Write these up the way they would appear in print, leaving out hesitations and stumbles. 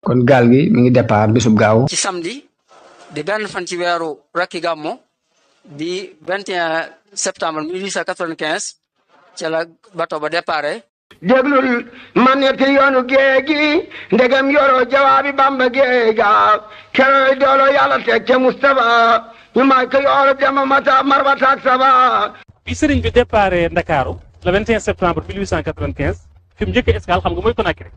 kon gaal gi mi ngi départ bisub gaaw ci samedi di benn fan ci weeru rakki gàmmo di 21 septembre 1895 ca la bato ba déparé. déglul man netti yoonu géej gi ndegam yoroo jawaabi bamba géeja keroy doolo yàlla teg ca Mustafa ñu may ko yoolu dema mata marbata ak saba. bi sëriñ bi déparé Ndakaaru le 21 septembre 1895 fi mu njëkk escale xam nga mooy Conakry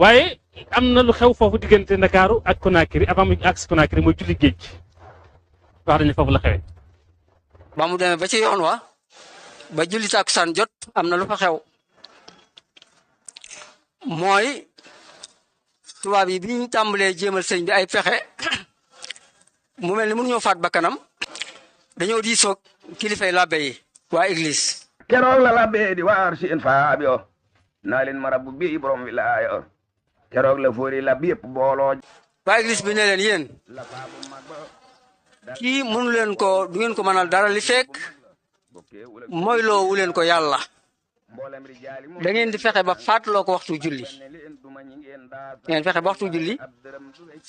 waaye am na lu xew foofu diggante Ndakaaru ak Conakry avant mu agsi Conakry mooy julli géej wax dañu foofu la xewee. ba mu demee ba ci yoon wa ba julli takkusaan jot am na lu fa xew mooy tubaab yi bi ñu tàmbalee jéemal sëriñ bi ay pexe mu mel ni mënuñoo faat bakkanam dañoo diisoog kilifay labbe yi waa église. keroog la labbe di waar seen faab yo naa leen marabu bi borom wilaayo keroog la fóori labbe yëpp booloo. waa église bi ne leen yéen kii mënu leen ko du ngeen ko mënal dara li fekk mooy loo wu leen ko yàlla da ngeen di fexe ba faatloo ko waxtu julli ngeen fexe ba waxtu julli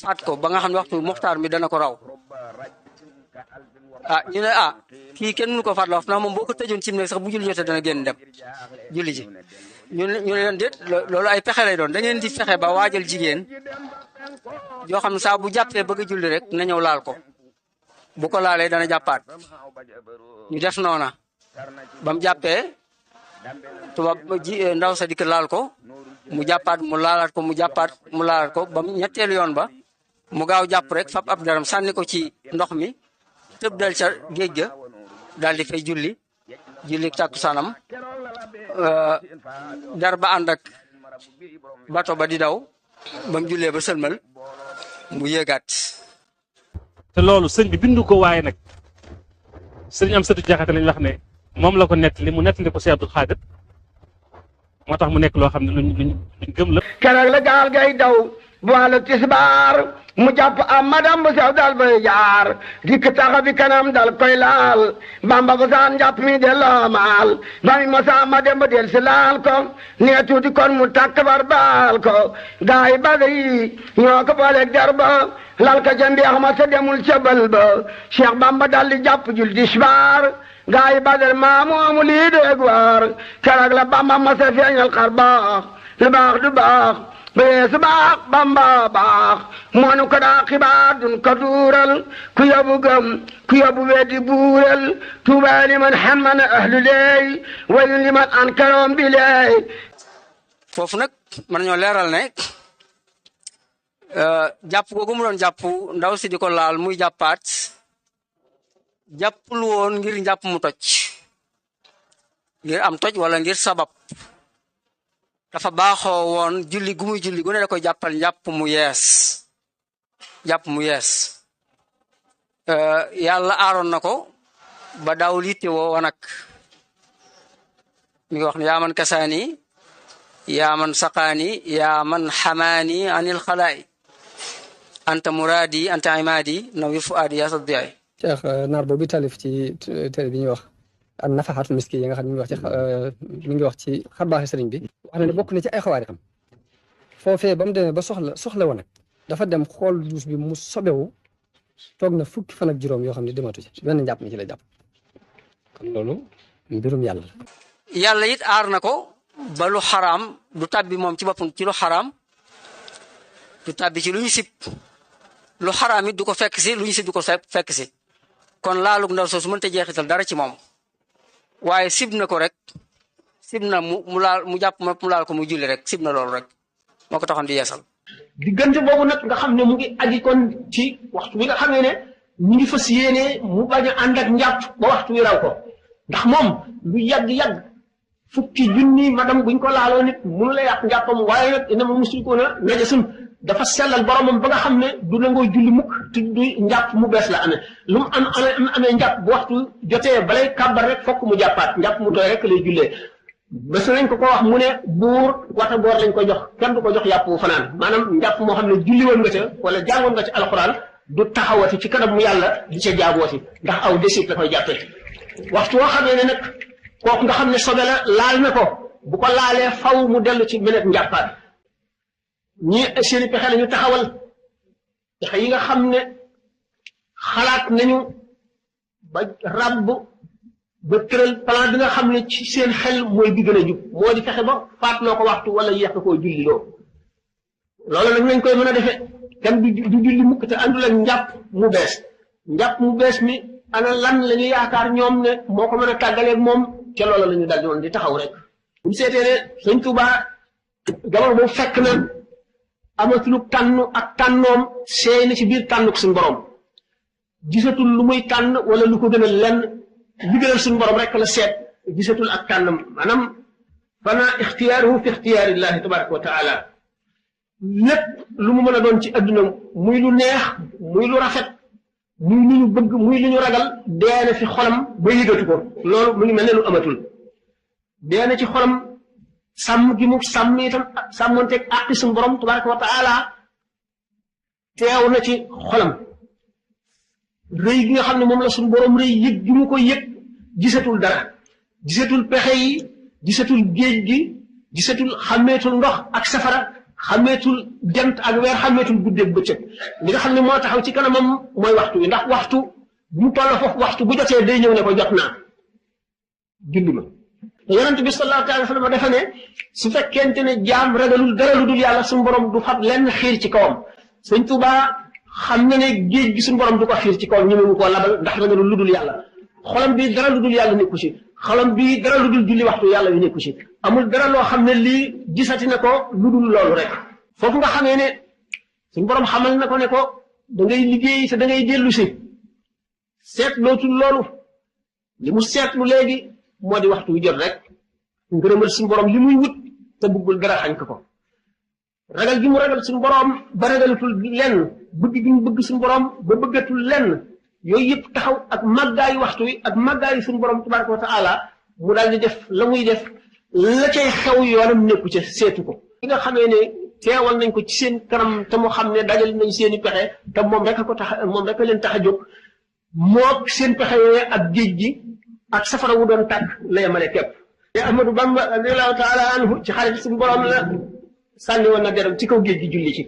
faat ko ba nga xam ne waxtu muxtaar mi dana ko raw. ñu ne kii kenn mënu ko faatloo wax na moom boo ko tëjoon ci ne sax bu julli jotee dana génn dem julli ji ñu ne leen déet loolu ay pexe lay doon da ngeen di fexe ba waajal jigéen yoo xam ne saa bu jàppee bëgg a julli rek na ñëw laal ko bu ko laalee dana jàppaat ñu def noona ba mu jàppee tubaab ndaw sa dikk laal ko mu jàppaat mu laalaat ko mu jàppaat mu laalaat ko ba mu ñetteelu yoon ba mu gaaw jàpp rek fab ab daram sànni ko ci ndox mi tëb dal ca géej ga daal di fay julli takkusaanam dar ba ànd ak bato ba di daw ba mu jullee ba sëlmal mu yéegaat. te loolu sëñ bi bindu ko waaye nag sëñ am sëtu jaxate lañ wax ne moom la ko nettali mu nettali ko si Abdul Xaadir moo tax mu nekk loo xam ne luñ gëm la. keroog la gaal gay daw bu wàllu tisbaar mu jàpp am madam bu sew dal bay jaar dikk taxa bi kanam dal koy laal bamba bu saan njàpp mi delloo maal ba mi mosa ma dem ba del si laal ko nee tuuti kon mu takk bar baal ko gaa yi bada yi ñoo ko booleeg der ba lal ka ca mbeex ma sa demul ca bël ba Cheikh Bamba dal di jàpp jul tisbaar gaa yi badal maa moomu lii déeg waar keroog la Bamba ma sa feeñal xar baax lu baax du baax beesu baax Bamba baax moonu ko daa xibaar dun ko duural ku yabu gëm ku yabu weddi buural tuubaa liman xammana ahlu leey wayu liman ankaroom bi leey. foofu nag mën nañoo leeral ne jàpp googu mu doon jàpp ndaw si di ko laal muy jàppaat jàppul woon ngir njàpp mu toj ngir am toj wala ngir sabab dafa baaxoo woon julli gu muy julli gu ne da koy jàppal njàpp mu yees yàlla aaroon na ko ba daawul yitte woo wanak mi ngi wax ne yaa man kasaani yaa man saqaani yaa man xamaani anil xalaay anta muraadi anta imaadi nawir fuaadi yaa saddiyaay. Cheikh naar boobu taalif ci télé bi ñuy wax an nafaxatul miski yi nga xam ne mi ngi wax ci xarbaaxi sëriñ bi wax na ne bokk na ci ay xawaari xam foofee ba mu demee ba soxla woon nag dafa dem xool duus bi mu sobewu toog na fukki fan ak juróom yoo xam ne dematu ci benn njàpp mi ci la jàpp kon loolu mbirum yàlla la. yàlla it aar na ko ba lu xaraam du tàbbi moom ci boppam ci lu xaraam du tàbbi ci lu ñu sib lu xaraam it du ko fekk si lu ñu sib du ko fekk si kon laalug ndaw soosu mënta jeexital dara ci moom waaye sib na ko rek sib na mu laal mu jàpp mu laal ko mu julli rek sib na loolu rek moo ko taxoon di yeesal. diggante boobu nag nga xam ne mu ngi aji kon ci waxtu wi nga xamee ne ñu ngi fas yéene mu bañ a ànd ak njàpp ba waxtu wi raw ko ndax moom lu yàgg-yàgg fukki junni madam buñ ko laaloo nit mënu la yàq njàppam waaye nag innamal mushrikuuna najasun dafa sellal boromam ba nga xam ne du nangoo julli mukk te du njàpp mu bees la amee lu mu amee njàpp bu waxtu jotee balay kàbbar rek fokk mu jàppaat njàpp mu tooy rek lay jullee bés nañ ko wax mu ne buur wata boor lañ ko jox kenn du ko jox yàpp fanaan maanaam njàpp moo xam ne julli woon nga ca wala jàngoon nga ci alxuraan du taxawati ci kanam mu yàlla di ca jaagooti ndax aw desit la koy jàppee waxtu woo xamee ne nag kooku nga xam ne sobe la laal na ko bu ko laalee faw mu dellu ci menet njàppaat ñii seeni pexe la ñu taxawal pexe yi nga xam ne xalaat nañu ba ràbb ba tëral plan bi nga xam ne ci seen xel mooy bi gën a jub moo di fexe ba faatloo ko waxtu wala yéex koo julli loo loolu nag nañ koy mën a defee kenn du julli mukk te àndul ak njàpp mu bees mi ana lan la ñu yaakaar ñoom ne moo ko mën a tàggaleeg moom ca loola la ñu dal woon di taxaw rek bu ñu seetee ne sëñ Tuubaa jamono boobu fekk na amatul tànn ak tànnoom seey na ci biir tànnuk suñu borom gisatul lu muy tànn wala lu ko gën a lenn liggéeyal suñu borom rek la seet gisatul ak tànnam maanaam fana ixtiyaaruhu fi ixtiyaarillahi tabaraka wa taala lépp lu mu mën a doon ci adduna muy lu neex muy lu rafet muy lu ñu bëgg muy lu ñu ragal dee na fi xolam ba yëgatu ko loolu mu ngi mel ne lu amatul dee na ci xolam sàmm gi mu sàmm itam sàmmonteeg àqi suñu borom tabaraka wa taala teew na ci xolam rëy gi nga xam ne moom la suñu borom rëy yëg gi mu ko yëg gisatul dara gisatul pexe yi gisatul géej gi gisatul xàmmeetul ndox ak safara xàmmeetul jant ak weer xàmmeetul guddeeg bëccëg li nga xam ne moo taxaw ci kanamam mooy waxtu wi ndax waxtu bu mu toll foofu waxtu bu jotee day ñëw ne ko jot naa julli ma te yonent bi sallallahu alayhi wa sallam dafa ne su fekkente ne jaam ragalul dara lu dul yàlla suñu borom du fab lenn xiir ci kawam sëñ Tuubaa xam na ne géej gi suñu borom du ko xiir ci kawam ñu mu koo labal ndax ragalul lu dul yàlla xolam bi dara lu dul yàlla nekku ci xolam bi dara lu dul julli waxtu yàlla yu nekku ci amul dara loo xam ne lii gisati na ko lu dul loolu rek foofu nga xamee ne suñu borom xamal na ko ne ko da ngay liggéey te da ngay dellu si seetlootul loolu li mu seetlu léegi moo di waxtu wu jot rek ngërëmal suñu borom li muy wut te bëggul dara xañ ko ragal gi mu ragal suñu borom ba ragalatul lenn bëgg gi mu bëgg suñu borom ba bëggatul lenn yooyu yëpp taxaw ak màggaayu waxtu wi ak màggaayu suñu borom tabaraka wa taala mu daal di def la muy def la cay xew yoonam nekku ca seetu ko li nga xamee ne teewal nañ ko ci seen kanam te mu xam ne dajal nañ seen i pexe te moom rek a ko tax moom rek a leen tax a jóg mook seen pexe yooyu ak géej gi ak safara wu doon tàkk la yemale képp te Ahmadu Bamba radiallahu taala anhu ci xarit suñu borom la sànni woon na deram ci kaw géej gi julli ci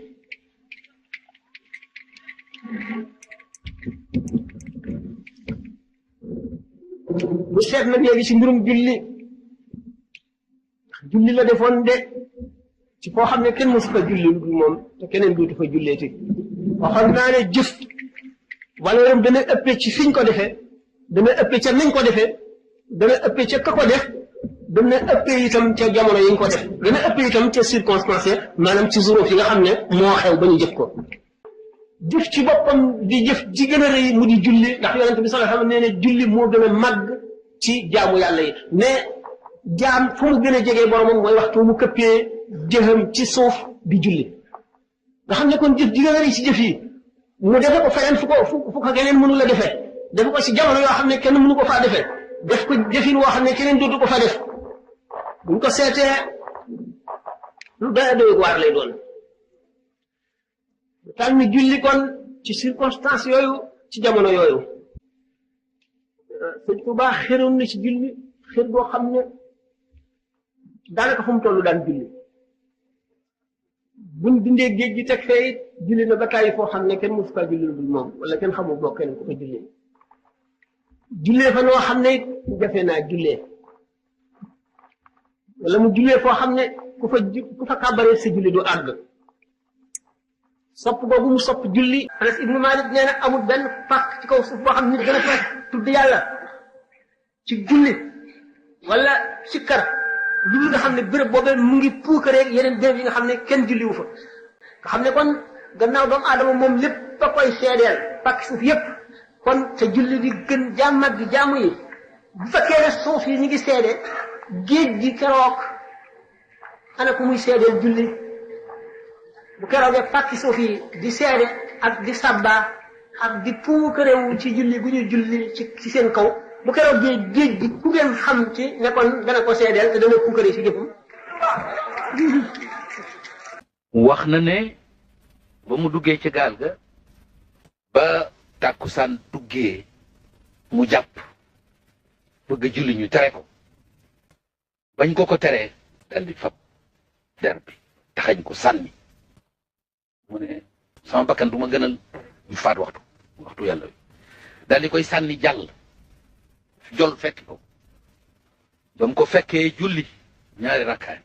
bu seet nag léegi ci mbirum julli julli la defoon de ci foo xam ne kenn mosu fa julli lu dul moom te keneen dootu fa julleeti waxoon naa ne jëf wala dana ëppee ci fiñ ko defee dana ëppee ca nañ ko defee dana ëppee ca ka ko def dana ëppee itam ca jamono yi ñu ko def dana ëppee itam ca circonstance maanaam ci zuróof yi nga xam ne moo xew ba ñu jëf ko jëf ci boppam di jëf ji gën a rëy mu di julli ndax yonente bi sallallahu alayhi wasallam nee ne julli moo gën a màgg ci jaamu yàlla yi ne jaam fu mu gën a jegee boromam mooy waxtu mu këppee jëfam ci suuf di julli nga xam ne kon jëf ji gën a rëy ci jëf yi mu defe ko feneen fu ko keneen mënu la defee defe ko ci jamono yoo xam ne kenn mënu ko faa defee def ko jëfin woo xam ne keneen dootu ko fa def buñ ko seetee lu doy doy waar lay doon tànn julli kon ci circonstance yooyu ci jamono yooyu sëñ Tuubaa xëroon na ci julli xër boo xam ne daanaka fu mu toll daan julli buñ dindee géej gi teg fee it julli na ba tàyyi foo xam ne kenn mosu faa julli lu dul moom wala kenn xamul boo keneen ku fa jullee jullee fa noo xam ne it jafe naa jullee wala mu jullee foo xam ne ku fa kàbbaree sa julli du àgg sopp boobu mu sopp julli Anas ibnu Malik nee na amul benn pàkk ci kaw suuf boo xam ne gën a fa tudd yàlla ci julli wala sikkar li nga xam ne béréb boobee mu ngi puukaree yeneen béréb yi nga xam ne kenn julliwu fa nga xam ne kon gannaaw doomu aadama moom lépp ba koy seedeel pàkk suuf yépp kon te julli di gën jàmmat gi jaamu yi bu fekkee ne suuf yi ñu ngi seede géej gi keroog ana ku muy seedeel julli bu keroogee pàkki suuf yi di seede ak di sabba ak di puukarewu ci julli gu ñu julli ci seen kaw bu keroogee géej gi ku ngeen xam ci ne kon dana ko seedeel te dana puukare ci jëfam wax na ne ba mu duggee ci gaal ga ba tàkkusaan duggee mu jàpp bëgg julli ñu tere ko bañ ko teree dal di fab der bi taxañ ko sànni mu ne sama bakkan du ma gënal ñu faat waxtu yàlla wi daal di koy sànni jàll jol fekk ko ba mu ko fekkee julli ñaari rakkaay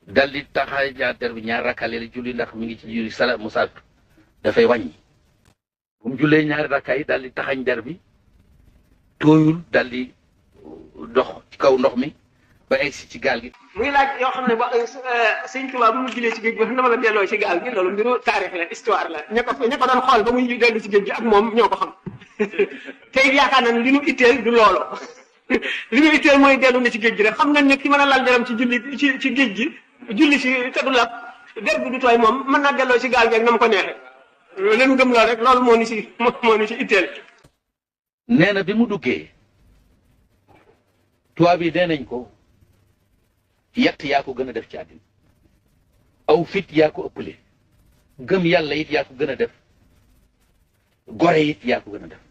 dal di taxaay der bi ñaari rakkaay la julli ndax mi ngi ci julli sala musa dafay wàññi bu mu jullee ñaari rakkaay dal di taxañ der bi tooyul dal di dox ci kaw ndox mi ba egsi ci gaal gi. muy laaj yoo xam ne ba sëñ Tuubaa bu mu julee ci géej gi dama la delloo ci gaal gi loolu mbiru taarix la histoire la ña ko doon xool ba muy dellu ci géej gi ak moom ñoo ko xam tey yaakaar naa ne li nu itteel du loolu li nu itteel mooy dellu na ci géej gi rek xam nañ ne ki mën a lal deram ci julli ci géej gi julli si te du lab der bi du tooy moom mën naa delloo ci gaal gi ak na mu ko neexee leen gëm loolu rek loolu moo ni ci itteel. nee na bi mu duggee tubaab yi nee nañ ko yett yaa ko gën a def ci àddina aw fit yaa ko ëppale gëm yàlla it yaa ko gën a def gore it yaa ko gën a def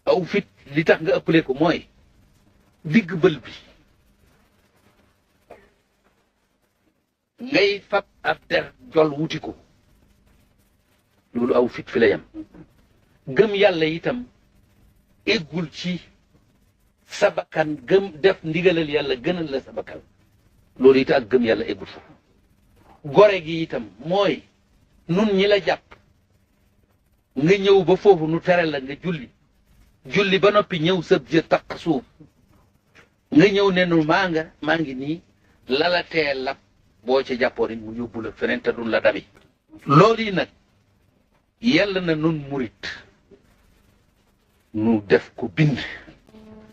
aw fit li tax nga ëppale ko mooy digg bël bi ngay fab ab der jol wuti ko loolu aw fit fi la yem gëm yàlla itam eggul ci sa bakkan gëm def ndigalal yàlla gënal la sa bakkan loolu it ak gëm yàlla eggul foofu gore gi itam mooy nun ñi la jàpp nga ñëw ba foofu nu tere la nga julli ba noppi ñëw sëb jë taq suuf nga ñëw ne nu maa ngi nii lala tee lab boo ca jàppoon it mu yóbbu la feneen te dun la dabi loolu yi nag yàlla na nun murit nu def ko bind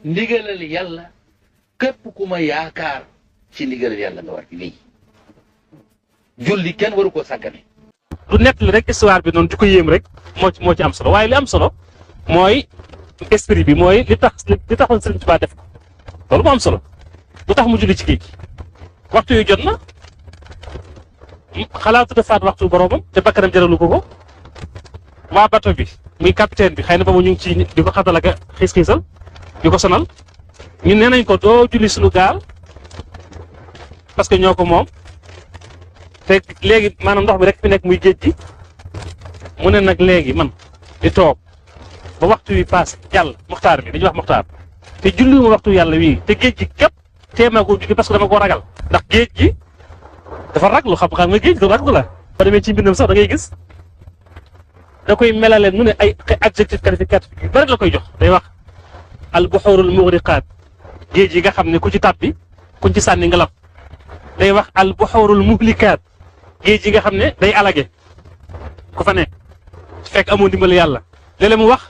ndigalal yàlla képp ku ma yaakaar ci ndigalal yàlla nga war ci lii julli kenn waru koo sàggane du nekk li rek histoire bi noonu di ko yéem rek moo ci am solo waaye li am solo mooy esprit bi mooy li taxoon Sëriñ Tuubaa def ko loolu moo am solo lu tax mu julli ci géej gi waxtu yu jot na xalaatu defaat waxtu boroomam te bakkanam jaralu ko waa bato bi muy capitaine bi xëy na boobu ñu ngi ci di ko xatal ak xiis-xiisal di ko sonal ñun nee nañ ko doo julli suñu gaal parce que ñoo ko moom te léegi maanaam ndox bi rek fi nekk muy géej gi mu ne nag léegi man di toog ba waxtu wi paase jàll muxtaar bi dañuy wax muxtaar te julliwuma waxtu yàlla wii te géej gi képp teemaa ko julli parce que dama ko ragal ndax géej gi dafa raglu xam-xam nga géej du raglu la ba demee ci mbindam sax da ngay gis da koy melale nu ne ay adjectif qualificatif yu bari la koy jox day wax al buxurul mughriqaat géej yi nga xam ne ku ci tàbbi kuñ ci sànni nga lab day wax al buxurul muhlikaat géej yi nga xam ne day alage ku fa nekk fekk amoo ndimbal yàlla léeg-léeg mu wax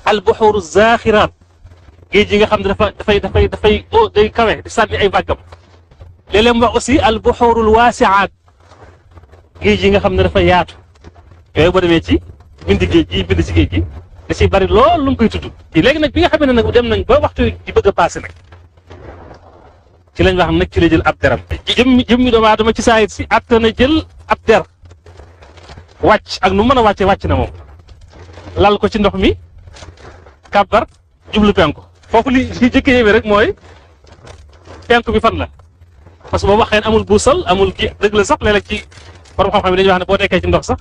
al buxuru zaaxiraat géej yi nga xam ne dafay day kawe di sànni ay vaggam léeg-léeg mu wax aussi al buxurul waasiaat géej yi nga xam ne dafa yaatu yooyu boo demee ci bind géej gi bind ci géej gi da ciy bari lool lu mu koy tudd léegi nag bi nga xam ne nag dem nañ ba waxtu di bëgg a passé nag ci lañ wax nag ci la jël ab deram jëmmi doomu aadama ci saayit si atta na jël ab der wàcc ak nu mën a wàcc na moom lal ko ci ndox mi kàbbar jublu penku foofu li jëkk yéeme rek mooy penku bi fan la parce que boobu waxee amul buusal amul kii dëgg la sax léeg-léeg ci borom xam-xam yi dañuy wax ne boo nekkee ci ndox sax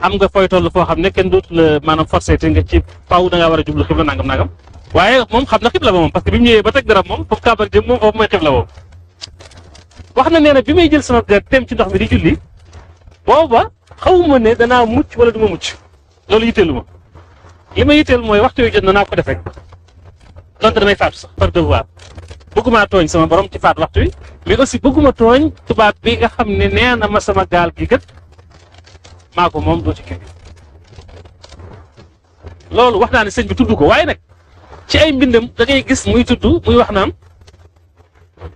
am nga fooy toll foo xam ne kenn dootu la maanaam forcé te nga ci faw da ngaa war a jublu xibla nangam waaye moom xam na xibla ba moom parce que bi mu ñëwee ba teg dara moom foofu kàbbar jëm moom foofu mooy xibla boobu wax na nee na bi may jël sama der dem ci ndox mi di julli booba xawuma ne danaa mucc wala du ma mucc loolu yitteelu ma li ma yitteel mooy waxtu yu jot na naa ko def rek donte damay faatu sax par devoir bëgguma tooñ sama borom ci faat waxtu wi mais aussi bëgguma tooñ tubaab bi nga xam ne nee na ma sama gaal gi kat maa ko moom doo ci kii loolu wax naa ne sëñ bi tudd ko waaye nag ci ay mbindam da ngay gis muy tudd muy wax naan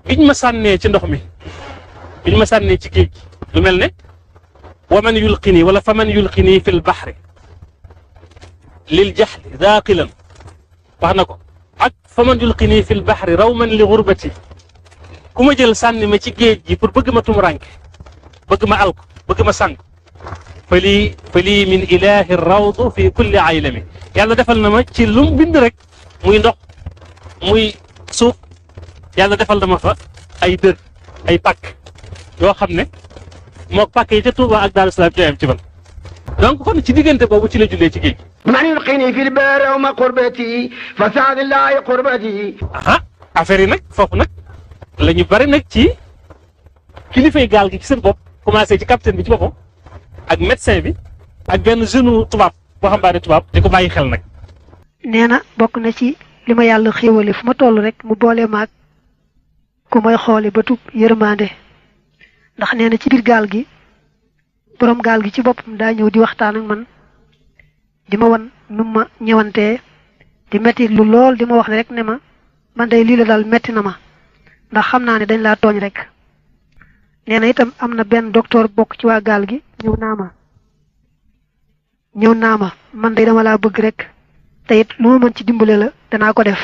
biñ ma sànnee ci ndox mi biñ ma sànnee ci géej gi lu mel ne waman yulqini wala faman yulqini fi l baxri lil jaxli daaqilan wax na ko ak faman yulqini fi l baxri rawman li gurbati ku ma jël sànni ma ci géej gi pour bëgg ma tumuranke bëgg ma alko bëgg ma sànk fa lii min ilahi rawdu fi kulli aylami yàlla defal na ma ci lum bind rek muy ndox muy suuf yàlla defal na ma fa ay dër ay pàkk yoo xam ne moo pàkk yi ca Touba ak Daaru Salaam ñooy am ci man donc kon ci diggante boobu ci la jullee ci géej gi. من يلقيني في البر وما قربتي فسعد الله قربتي affaire yi nag foofu nag la ñu bari nag ci kilifay gaal gi ci seen bopp commencé ci capitaine bi ci boppam ak médecin bi ak benn jeune tubaab boo xam baane tubaab di ko bàyyi xel nag. nee na bokk na ci li ma yàlla xéewale fu ma toll rek mu boole maag ku may xoole ba tub yërmande ndax nee na ci biir gaal gi borom gaal gi ci boppam daa ñëw di waxtaan ak man di ma wan nu ma ñëwantee di metti lu lool di ma wax rek ne ma man day lii la daal metti na ma ndax xam naa ne dañ laa tooñ rek nee na itam am na benn docteur bokk ci waa gaal gi ñëw naa ma man day dama laa bëgg rek te it lu ma mën ci dimbale la danaa ko def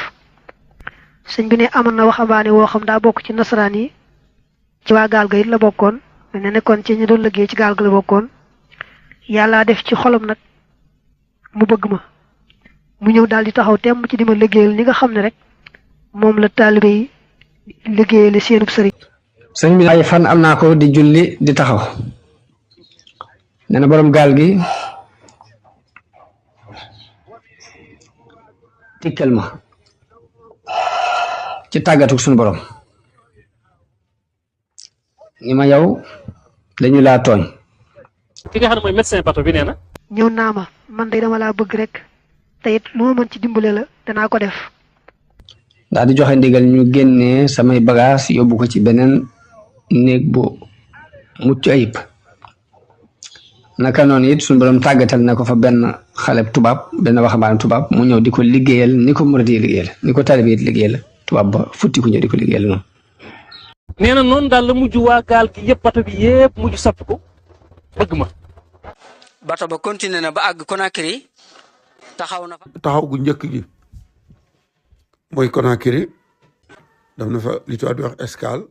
sëñ bi ne amoon na waxambaane woo xam daa bokk ci nasaraan yi ci waa gaal ga it la bokkoon ne nekkoon ci ñu doon liggéey ci gaal ga la bokkoon yàlla def ci xolam nag mu bëgg ma mu ñëw daal di taxaw temm ci di ma liggéeyal ni nga xam ne rek moom la taalibe yi liggéeyale seenub sëriñ. sëñ bi ay fan am naa ko di julli di taxaw nee na borom gaal gi tikkal ma ci tàggatu suñu borom ni ma yow dañu laa tooñ. ki nga xam ne mooy médecin bateau bi nee na. ñëw naa ma man day dama laa bëgg rek te it lu ma mën ci dimbale la danaa ko def. daal di joxe ndigal ñu génnee samay bagage yóbbu ko ci beneen néeg bu mucc ayib naka noonu it suñu borom tàggatal na ko fa benn xale tubaab benn waxambaane tubaab mu ñëw di ko liggéeyal ni ko murid yi liggéeyal ni ko taalibe yi liggéeyal tubaab ba futti ku ñëw di ko liggéeyal noonu. nee na noonu daal la mujj waa gaal gi yëpp bato bi yëpp mujj soppi ko bëgg ma. bato ba continué na ba àgg Conakry taxaw na fa. taxaw gu njëkk gi mooy Conakry daf na fa li tubaab di wax escale.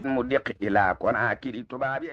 mu deqi ilaa Conakry tubaab yi